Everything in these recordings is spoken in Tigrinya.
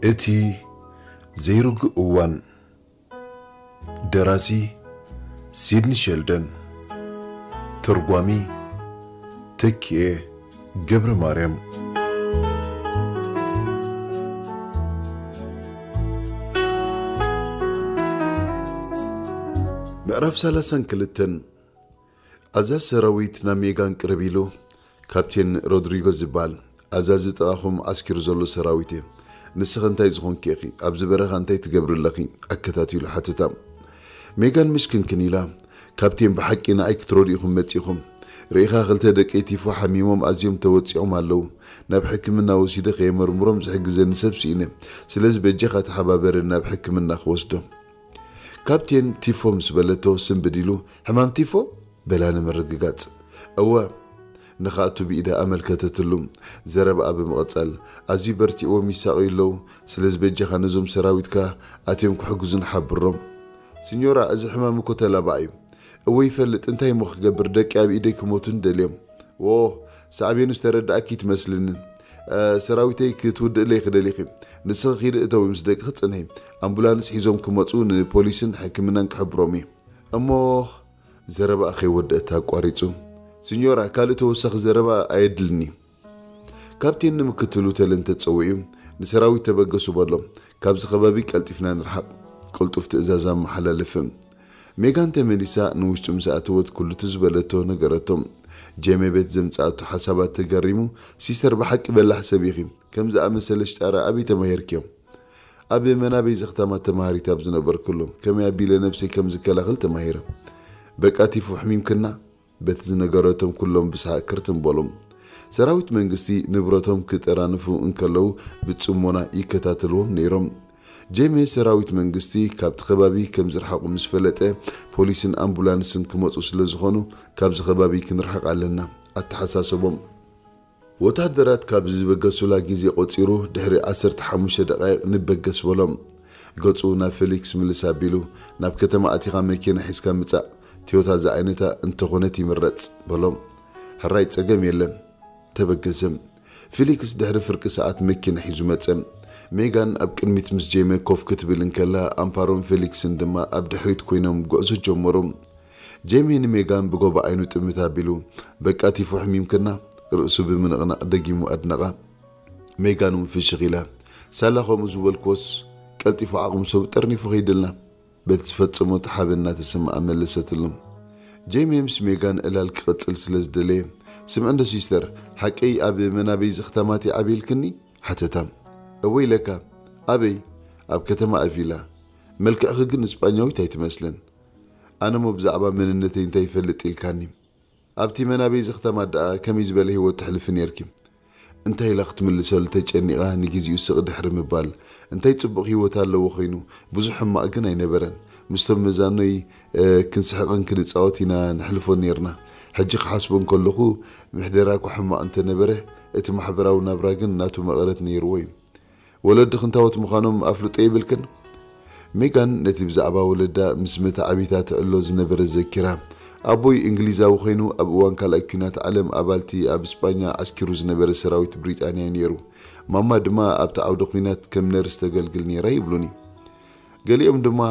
እቲ ዘይርጉእ እዋን። ደራሲ ሲድኒ ሸልደን። ተርጓሚ ተኪኤ ገብረ ማርያም። ምዕራፍ ሰላሳን ክልተን። ኣዛዚ ሰራዊት ናብ ሜጋን ቅርብ ኢሉ፣ ካፕቴን ሮድሪጎ ዝበሃል ኣዛዚ ጥቓኹም ዓስኪሩ ዘሎ ሰራዊት እየ። ንስኺ እንታይ ዝኾንኪ ኢኺ? ኣብዚ በረኻ እንታይ ትገብሪ ኣለኺ? ኣከታቲሉ ሓተታ። ሜጋን ምሽክንክን ኢላ፣ ካፕቴን፣ ብሓቂ ንኣይ ክትረድኡኹም መጺኹም። ርኢኻ፣ ክልተ ደቀይ ቲፎ ሓሚሞም ኣዝዮም ተወጺዖም ኣለዉ። ናብ ሕክምና ወሲደ ከየመርምሮም ዝሕግዘኒ ሰብ ስኢነ። ስለዚ በጃኻ ተሓባበርኒ ናብ ሕክምና ክወስዶም። ካፕቴን፣ ቲፎ ምስ በለቶ ስንብድ ኢሉ፣ ሕማም ቲፎ? በላ ንምርግጋጽ። እወ። ንኽኣቱ ብኢዳ ኣመልከተትሉ። ዘረባኣ ብምቕጻል፣ ኣዝዩ በርቲዕዎም ይሳቐዩ ኣለዉ። ስለዚ በጃኻ ነዞም ሰራዊትካ ኣትዮም ክሕግዙን ሓብሮም። ሲኞራ፣ እዚ ሕማም እኮ ተላባዕ እዩ። እወ ይፈልጥ፣ እንታይ እሞ ክገብር፣ ደቂ ኣብ ኢደይ ክሞቱን ደልዮም። ዎ፣ ሳዕቤኑ ዝተረዳእኪ ትመስልኒ። እ፣ ሰራዊተይ ክትውድእለይ ክደሊኺ። ንስኺ ኺዲ እተዊ ምስ ደቅኺ ጽንሒ። ኣምቡላንስ ሒዞም ክመጹ ንፖሊስን ሕክምናን ክሕብሮም እየ። እሞ ዘረባኣ ከይወደአት ኣቋሪጹ። ሲኞራ፣ ካልእ ተወሳኺ ዘረባ ኣየድልኒ። ካፕቴን ንምክትሉ ተለንተ ጸዊዑ፣ ንሰራዊት ተበገሱ በሎ። ካብዚ ከባቢ ቀልጢፍና ንርሓቕ። ቅልጡፍ ትእዛዝ ኣመሓላለፈ። ሜጋን ተመሊሳ ንውሽጢ ምስ ኣተወት ኩሉ እቲ ዝበለቶ ነገረቶ። ጄሜ ቤት ዘምጽኣቶ ሓሳባት ተገሪሙ፣ ሲስተር፣ ብሓቂ በላሕ ሰብ ኢኺ። ከም ዝኣመሰለ ሽጣራ ኣበይ ተማሂርክዮ? ኣብ መናበይ ዘኽታማት ተማሃሪት ኣብ ዝነበርኩሉ፣ ከመይ ኣቢለ ነብሰይ ከም ዝከላኸል ተማሂረ። በቃ ቲፎ ሕሚምክና? በቲ ዝነገረቶም ኩሎም ብሰሓቕ ክርትም በሉ። ሰራዊት መንግስቲ ንብረቶም ክጠራንፉ እንከለዉ ብጽሞና ይከታተልዎም ነይሮም። ጄሜ ሰራዊት መንግስቲ ካብቲ ከባቢ ከም ዝረሓቑ ምስ ፈለጠ፣ ፖሊስን ኣምቡላንስን ክመጹ ስለ ዝኾኑ፣ ካብዚ ከባቢ ክንርሕቕ ኣለና ኣተሓሳሰቦም። ወተሃደራት ካብ ዝበገሱላ ግዜ ቆጺሩ ድሕሪ ዓሰርተ ሓሙሽተ ደቓይቕ ንበገስ በሎም። ገጹ ናብ ፌሊክስ ምልስ ኣቢሉ፣ ናብ ከተማ ኣቲኻ መኪና ሒዝካ ምጻእ፣ ቶዮታ ዝዓይነታ እንተኾነት ይምረጽ በሎም። ሕራይ፣ ጸገም የለን። ተበገሰ። ፊሊክስ ድሕሪ ፍርቂ ሰዓት መኪና ሒዙ መጸ። ሜጋን ኣብ ቅድሚት ምስ ጄሜ ኮፍ ክትብል እንከላ፣ ኣምፓሮን ፌሊክስን ድማ ኣብ ድሕሪት ኮይኖም ጉዕዞ ጀመሩ። ጄሜ ንሜጋን ብጎቦ ዓይኑ ጥምት ኣቢሉ፣ በቃ ቲፎ ሕሚምክና? ርእሱ ብምንቕናቕ ደጊሙ ኣድነቓ። ሜጋን እውን ፍሽኽ ኢላ፣ ሳላ ከምኡ ዝበልክዎስ ቀልጢፉ ዓቕሚ ሰብ ጠርኒፉ ከይድልና። በቲ ዝፈጸሞ ተሓበን እናተሰምዓ መለሰትሉ። ጄሜ ምስ ሜጋን ዕላል ክቕጽል ስለ ዝደለየ፣ ስምዒ እንዶ ሲስተር፣ ሓቀይ ኣብ መናበይ ዘኽታማት ይዓብየልክኒ? ሓተታ። እወ ኢለካ። ኣበይ? ኣብ ከተማ ኣቪላ። መልክዕኺ ግን እስጳኛዊት ኣይትመስልን። ኣነሞ ብዛዕባ መንነተይ እንታይ ይፈልጥ ኢልካኒ? ኣብቲ መናበይ ዘኽታማት ደኣ ከመይ ዝበለ ህይወት ተሕልፊ ነይርኪ? እንታይ ኢላ ክትምልሰሉ ተጨኒቓ ንግዜኡ ስቕ ድሕሪ ምባል፣ እንታይ ጽቡቕ ህይወት ኣለዎ ኮይኑ፣ ብዙሕ ሕማቕ ግን ኣይነበረን። ምስቶም መዛኖይ፣ እ፣ ክንስሕቕን ክንጻወት ኢና ነሕልፎ ነይርና። ሕጂ ክሓስቦ እንከለኹ፣ ምሕደራ እኳ ሕማቕ እንተነበረ፣ እቲ ማሕበራዊ ናብራ ግን ናቱ መቐረት ነይርዎ እዩ። ወለዲ ክንታወት ምዃኖም ኣፍልጦ ይብልክን? ሜጋን ነቲ ብዛዕባ ወለዳ ምስ መታዕቢታ ትዕሎ ዝነበረ ዘኪራ፣ ኣቦይ እንግሊዛዊ ኮይኑ ኣብ እዋን ካልኣይ ኲናት ዓለም ኣባልቲ ኣብ እስጳኛ ዓስኪሩ ዝነበረ ሰራዊት ብሪጣንያ እዩ ነይሩ። ማማ ድማ ኣብቲ ዓውደ ኲናት ከም ነርስ ተገልግል ነይራ ይብሉኒ። ገሊኦም ድማ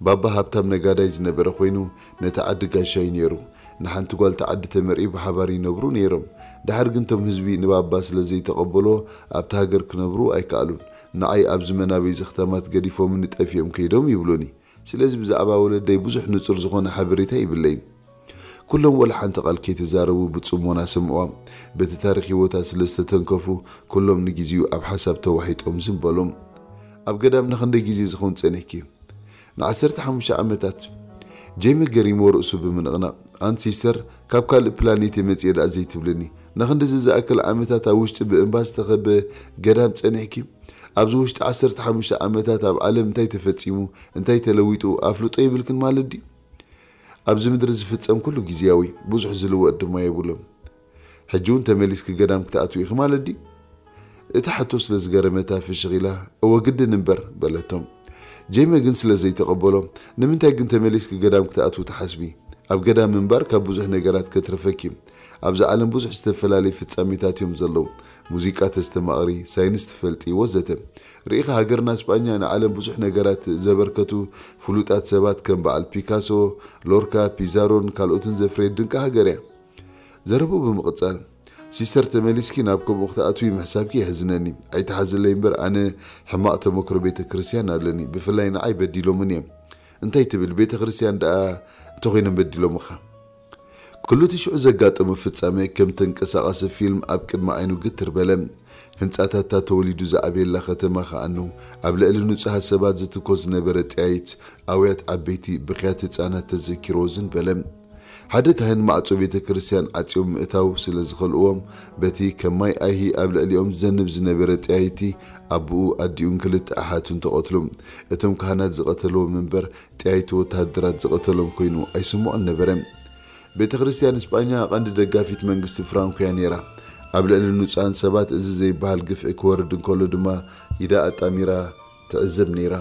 ባባ ሃብታም ነጋዳይ ዝነበረ ኮይኑ ነቲ ዓዲ ጋሻ እዩ ነይሩ። ንሓንቲ ጓል እቲ ዓዲ ተመርዒ ብሓባር ይነብሩ ነይሮም። ደሓር ግን እቶም ህዝቢ ንባባ ስለ ዘይተቐበሎ ኣብቲ ሃገር ክነብሩ ኣይከኣሉን። ንዓይ ኣብዚ መናበይ ዘኽታማት ገዲፎምኒ ጠፊኦም ከይዶም ይብሉኒ። ስለዚ ብዛዕባ ወለደይ ብዙሕ ንጹር ዝኾነ ሓበሬታ ይብለይን። ኩሎም ወላ ሓንቲ ቃል ከይተዛረቡ ብጽሞና ሰምዕዋ። በቲ ታሪኽ ህይወታ ስለ ዝተተንከፉ ኩሎም ንግዜኡ ኣብ ሓሳብ ተዋሒጦም ዝም በሉ። ኣብ ገዳም ንኽንደይ ግዜ ዝኸውን ጸኒሕኪ? ንዓሰርተ ሓሙሽተ ዓመታት። ጄሚ ገሪምዎ ርእሱ ብምንቕናቕ፣ ኣንቲ ሲስተር፣ ካብ ካልእ ፕላኔት እየ መጺኤ ደኣ ዘይትብልኒ? ንኽንድዚ ዝኣክል ዓመታት ኣብ ውሽጢ ብእምባ ዝተኸበ ገዳም ጸኒሕኪ? ኣብዚ ውሽጢ ዓሰርተ ሓሙሽተ ዓመታት ኣብ ዓለም እንታይ ተፈጺሙ፣ እንታይ ተለዊጡ ኣፍልጦ የብልክን ማለት ድዩ? ኣብዚ ምድሪ ዝፍጸም ኩሉ ግዝያዊ፣ ብዙሕ ዝልወጥ ድማ የብሉን። ሕጂ እውን ተመሊስኪ ገዳም ክትኣትዊ ኢኺ ማለት ድዩ? እታ ሕቶ ስለ ዝገረመታ ፍሽኽ ኢላ፣ እወ ግድን እምበር በለቶም። ጄሚ ግን ስለ ዘይተቐበሎ፣ ንምንታይ ግን ተመሊስኪ ገዳም ክትኣትዊ ትሓስቢ? ኣብ ገዳም ምንባር ካብ ብዙሕ ነገራት ከትርፈኪ። ኣብዚ ዓለም ብዙሕ ዝተፈላለዩ ፍጻሜታት እዮም ዘለዉ። ሙዚቃ ተስተማቕሪ፣ ሳይንስ ትፈልጢ፣ ወዘተ። ርኢኻ፣ ሃገርና ስጳኛ ንዓለም ብዙሕ ነገራት ዘበርከቱ ፍሉጣት ሰባት ከም በዓል ፒካሶ፣ ሎርካ፣ ፒዛሮን ካልኦትን ዘፍረየት ድንቂ ሃገር እያ። ዘረቡ ብምቕጻል፣ ሲስተር፣ ተመሊስኪ ናብ ከምኡ ክትኣትዊ ምሕሳብኪ የሕዝነኒ። ኣይትሓዝለይ እምበር፣ ኣነ ሕማቕ ተመክሮ ቤተ ክርስቲያን ኣለኒ። ብፍላይ ንዓይ በዲሎምኒ እዮም። እንታይ ትብል? ቤተ ክርስቲያን ደኣ እንተኾይኖም በዲሎምኻ? ኩሉ እቲ ሽዑ ዘጋጠሙ ፍጻመ ከም ተንቀሳቓሲ ፊልም ኣብ ቅድሚ ዓይኑ ግትር በለ። ህንጻታታ፣ ተወሊዱ ዝዓበየላ ከተማ ከኣ፣ ኣብ ልዕሊ ንጹሃት ሰባት ዝትኮስ ዝነበረ ጠያይት፣ ኣውያት ዓበይቲ፣ ብኽያት ህጻናት ተዘኪርዎ ዝን በለ። ሓደ ካህን ማዕጾ ቤተ ክርስቲያን ዓጽዮም ምእታው ስለ ዝኸልእዎም፣ በቲ ከም ማይ ኣይሂ ኣብ ልዕሊኦም ዝዘንብ ዝነበረ ጠያይቲ፣ ኣቦኡ፣ ኣዲኡን ክልተ ኣሓቱን ተቐትሉ። እቶም ካህናት ዝቐተልዎም እምበር፣ ጠያይቲ ወተሃደራት ዝቐተሎም ኮይኑ ኣይስምዖን ነበረ። ቤተ ክርስቲያን እስጳኛ ቀንዲ ደጋፊት መንግስቲ ፍራንኮ እያ ነይራ። ኣብ ልዕሊ ንጹሃን ሰባት እዚ ዘይበሃል ግፍዒ ክወርድ እንከሎ ድማ ኢዳ ኣጣሚራ ትዕዘብ ነይራ።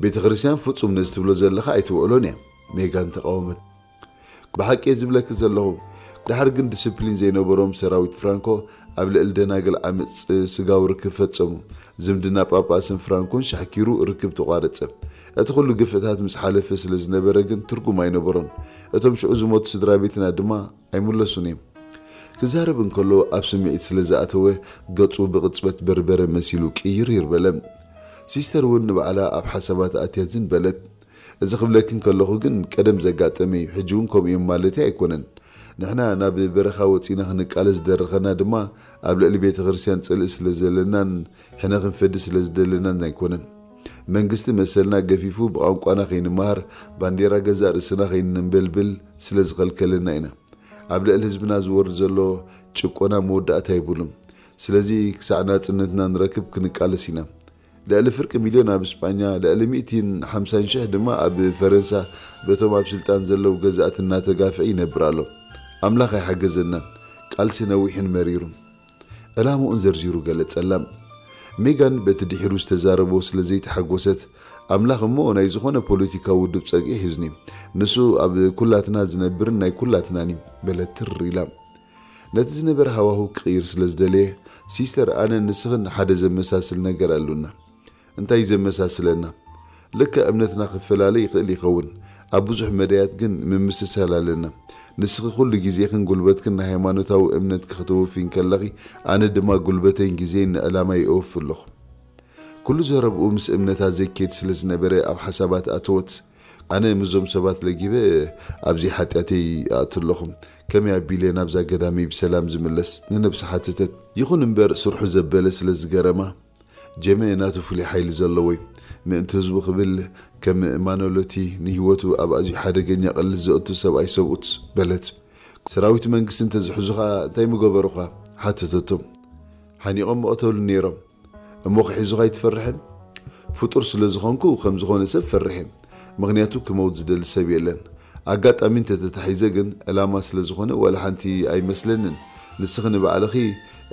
ቤተ ክርስቲያን ፍጹም ነዚ ትብሎ ዘለኻ ኣይትውዕሎን እያ፣ ሜጋን ተቓወመት። ብሓቂ እየ ዝብለኪ ዘለኹ። ድሓር ግን ዲስፕሊን ዘይነበሮም ሰራዊት ፍራንኮ ኣብ ልዕሊ ደናግል ዓመጽ ስጋዊ ርክብ ፈጸሙ። ዝምድና ጳጳስን ፍራንኮን ሻሕኪሩ ርክብ ተቋረጸ። እቲ ኩሉ ግፍዕታት ምስ ሓለፈ ስለ ዝነበረ ግን ትርጉም ኣይነበሮን። እቶም ሽዑ ዝሞቱ ስድራ ቤትና ድማ ኣይምለሱን እዮም። ክዛረብ እንከሎ ኣብ ስምዒት ስለ ዝኣተወ ገጹ ብቕጽበት በርበረ መሲሉ ቅይር ይርበለ። ሲስተር እውን ንባዕላ ኣብ ሓሳባት ኣትያ ዝን በለት። እዚ ክብለኪ እንከለኹ ግን ቀደም ዘጋጠመ እዩ፣ ሕጂ እውን ከምኡ እዮም ማለተይ ኣይኮነን። ንሕና ናብ በረኻ ወጺና ክንቃለስ ዝደረኸና ድማ ኣብ ልዕሊ ቤተ ክርስቲያን ጽልኢ ስለ ዘለናን ሕነ ክንፈዲ ስለ ዝደለናን ኣይኮነን። መንግስቲ መሰልና ገፊፉ ብቋንቋና ከይንመሃር፣ ባንዴራ ገዛእ ርእስና ከይነንበልብል ስለ ዝኸልከለና ኢና። ኣብ ልዕሊ ህዝብና ዝወርድ ዘሎ ጭቆና መወዳእታ የብሉን። ስለዚ ክሳዕ ናጽነትና ንረክብ ክንቃለስ ኢና። ልዕሊ ፍርቂ ሚልዮን ኣብ እስጳኛ፣ ልዕሊ ሚእትን ሓምሳን ሽሕ ድማ ኣብ ፈረንሳ በቶም ኣብ ስልጣን ዘለዉ ገዛእቲ እናተጋፍዐ ይነብር ኣሎ። ኣምላኽ ኣይሓገዘናን። ቃልሲ ነዊሕን መሪሩን። ዕላምኡን ዘርዚሩ ገለጸላ። ሜጋን በቲ ድሒሩ ዝተዛረቦ ስለ ዘይተሓጎሰት፣ ኣምላኽ እሞ ናይ ዝኾነ ፖለቲካዊ ውድብ ጸግዒ ሒዝኒ፣ ንሱ ኣብ ኩላትና ዝነብርን ናይ ኩላትናን እዩ፣ በለት ትር ኢላ። ነቲ ዝነበረ ሃዋህው ክቕይር ስለ ዝደለየ፣ ሲስተር፣ ኣነን ንስኽን ሓደ ዘመሳስል ነገር ኣሉና። እንታይ እዩ ዘመሳስለና? ልክዕ እምነትና ክፈላለ ይኽእል ይኸውን፣ ኣብ ብዙሕ መዳያት ግን ምምስሳል ኣለና። ንስኺ ኩሉ ግዜኽን ጉልበትክን ንሃይማኖታዊ እምነትኪ ክተወፊ እንከለኺ፣ ኣነ ድማ ጉልበተይን ግዜን ንዕላማይ እወፊ ኣለኹ። ኩሉ ዘረብኡ ምስ እምነታ ዘይከይድ ስለ ዝነበረ ኣብ ሓሳባት ኣተወት። ኣነ ምስዞም ሰባት ለጊበ ኣብዚ ሓጢኣተይ ኣእቱ ኣለኹ። ከመይ ኣቢለ ናብዛ ገዳመይ ብሰላም ዝምለስ? ንነብሳ ሓተተት። ይኹን እምበር ስርሑ ዘበለ ስለ ዝገረማ፣ ጀመ ናቱ ፍሉይ ሓይሊ ዘለዎ እዩ። ምእንቲ ህዝቡ ክብል ከም ማኖሎቲ ንህይወቱ ኣብ ኣዝዩ ሓደገኛ ቅልስ ዘእቱ ሰብኣይ ሰብኡት በለት። ሰራዊት መንግስቲ እንተዝሕዙኻ እንታይ ምገበሩኻ? ሓተተቶም። ሓኒቖም ምቐተሉ ነይሮም። እሞ ክሒዙኻ ኣይትፈርሕን? ፍጡር ስለ ዝኾንኩ ከም ዝኾነ ሰብ ፈርሕ እየ። ምኽንያቱ ክመውት ዝደሊ ሰብ የለን። ኣጋጣሚ እንተተታሒዘ ግን ዕላማ ስለ ዝኾነ ዋላ ሓንቲ ኣይመስለንን። ንስኺ ንባዕልኺ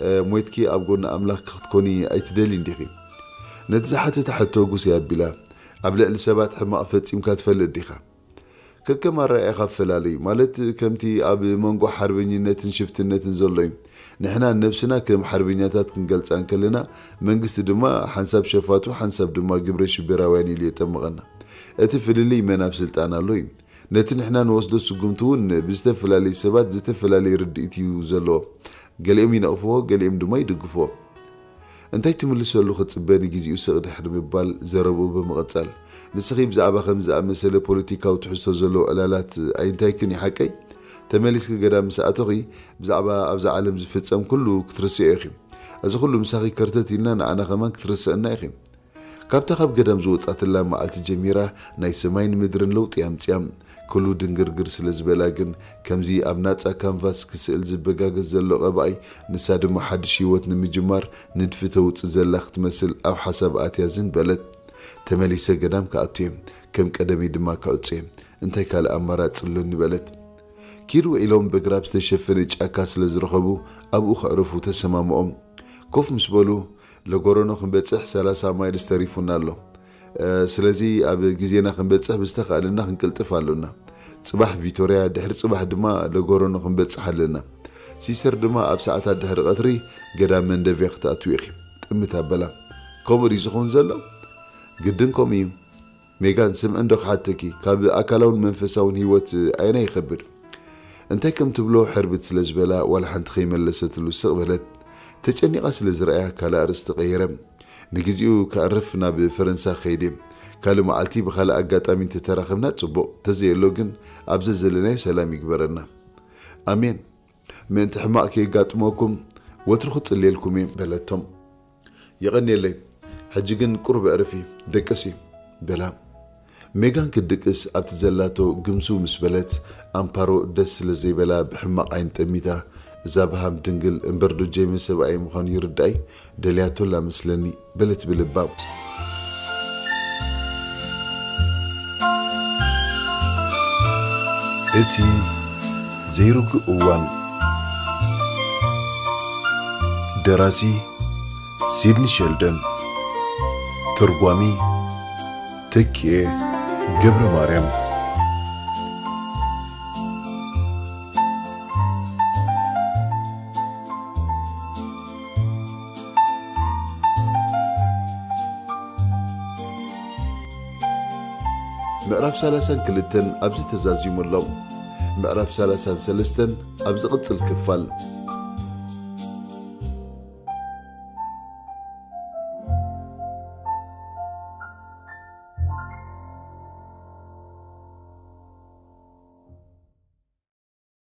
እ፣ ሞይትኪ ኣብ ጎኒ ኣምላኽ ክትኮኒ ኣይትደልይን ዲኺ? ነቲ ዝሓተታ ሕቶ ጉስ እያ ኣቢላ። ኣብ ልዕሊ ሰባት ሕማቕ ፈጺምካ ትፈልጥ ዲኻ? ከከም ኣረኣእያኻ ኣፈላለዩ፣ ማለት ከምቲ ኣብ መንጎ ሓርበኝነትን ሽፍትነትን ዘሎ እዩ። ንሕና ነብስና ከም ሓርበኛታት ክንገልጻ እንከለና፣ መንግስቲ ድማ ሓንሳብ ሸፋቱ ሓንሳብ ድማ ግብረ ሽበራውያን ኢሉ የጠምቐና። እቲ ፍልልይ መን ኣብ ስልጣን ኣሎ እዩ። ነቲ ንሕና ንወስዶ ስጉምቲ እውን ብዝተፈላለዩ ሰባት ዝተፈላለየ ርድኢት እዩ ዘለዎ። ገሊኦም ይነቕፍዎ፣ ገሊኦም ድማ ይድግፍዎ። እንታይ ትምልሰሉ ክጽበ ንግዜኡ ስቕ ድሕሪ ምባል ዘረብኡ ብምቕጻል፣ ንስኺ ብዛዕባ ከምዚ ዝኣመሰለ ፖለቲካዊ ትሕዝቶ ዘለዎ ዕላላት ኣይንታይክን እዩ ሓቀይ? ተመሊስኪ ገዳም ምስ ኣተኺ ብዛዕባ ኣብዛ ዓለም ዝፍጸም ኩሉ ክትርስዮ ኢኺ። እዚ ኩሉ ምሳኺ ከርተት ኢልና ንዓና ከማን ክትርስዕና ኢኺ። ካብታ ካብ ገዳም ዝወጻትላ መዓልቲ ጀሚራ ናይ ሰማይን ምድርን ለውጢ ኣምጽያ። ኩሉ ድንግርግር ስለ ዝበላ ግን ከምዚ ኣብ ናጻ ካንቫስ ክስእል ዝበጋገስ ዘሎ ቀባኣይ፣ ንሳ ድማ ሓድሽ ህይወት ንምጅማር ንድፊ ተውጽእ ዘላ ክትመስል ኣብ ሓሳብ ኣትያ ዝን በለት። ተመሊሰ ገዳም ክኣቱ እየ፣ ከም ቀደመይ ድማ ክዕጾ እየ። እንታይ ካልእ ኣማራጺ ኣሎኒ በለት። ኪድ ውዒሎም በግራብ ዝተሸፈነ ጫካ ስለ ዝረኸቡ ኣብኡ ከዕርፉ ተሰማምኦም። ኮፍ ምስ በሉ ለጎረኖ ክንበጽሕ ሰላሳ ማይልስ ተሪፉና ኣሎ። እ፣ ስለዚ ኣብ ግዜና ክንበጽሕ ብዝተኻእለና ክንቅልጥፍ ኣሎና። ጽባሕ ቪቶርያ፣ ድሕሪ ጽባሕ ድማ ለጎረኖ ክንበጽሕ ኣለና። ሲስተር ድማ ኣብ ሰዓታት ድሕሪ ቀትሪ ገዳም መንደቭያ ክትኣትዊ ኢኺ፣ ጥምት ኣበላ። ከምኡ ድዩ ዝኸውን ዘሎ? ግድን ከምኡ እዩ። ሜጋን፣ ስምዒ እንዶ ክሓተኪ፣ ካብ ኣካላውን መንፈሳውን ህይወት ኣየናይ ይኸብድ? እንታይ ከም ትብሎ ሕርብት ስለ ዝበላ ዋላ ሓንቲ ከይመለሰትሉ ስቕ በለት። ተጨኒቓ ስለ ዝረኣያ ካልእ ኣርእስቲ ቀይረ። ንግዜኡ ከዕርፍ ናብ ፈረንሳ ከይደ። ካልእ መዓልቲ ብኻልእ ኣጋጣሚ እንተተራኸብና ጽቡቕ፣ ተዘየሎ ግን ኣብዛ ዘለናዮ ሰላም ይግበረና። ኣሜን። ምእንቲ ሕማቕ ከየጋጥመኩም ወትሩ ክጽልየልኩም እየ በለቶም። የቐንየለይ፣ ሕጂ ግን ቁሩብ ኣዕርፊ፣ ደቅሲ በላ። ሜጋን ክትድቅስ ኣብቲ ዘላቶ ግምሱ ምስ በለት፣ ኣምፓሮ ደስ ስለ ዘይበላ ብሕማቕ ዓይኒ ጠሚታ፣ እዛ በሃም ድንግል እምበር ዶ ጀይመ ሰብኣይ ምዃኑ ይርዳይ ደልያቶላ መስለኒ በለት ብልባ። እቲ ዘይርጉእ እዋን። ደራሲ ሲድኒ ሸልደን። ተርጓሚ ተኪኤ ገብረ ማርያም። ምዕራፍ ሰላሳን ክልተን ኣብዚ ተዛዚሙ ኣሎ። ምዕራፍ ሰላሳን ሰለስተን ኣብ ዝቕጽል ክፋል።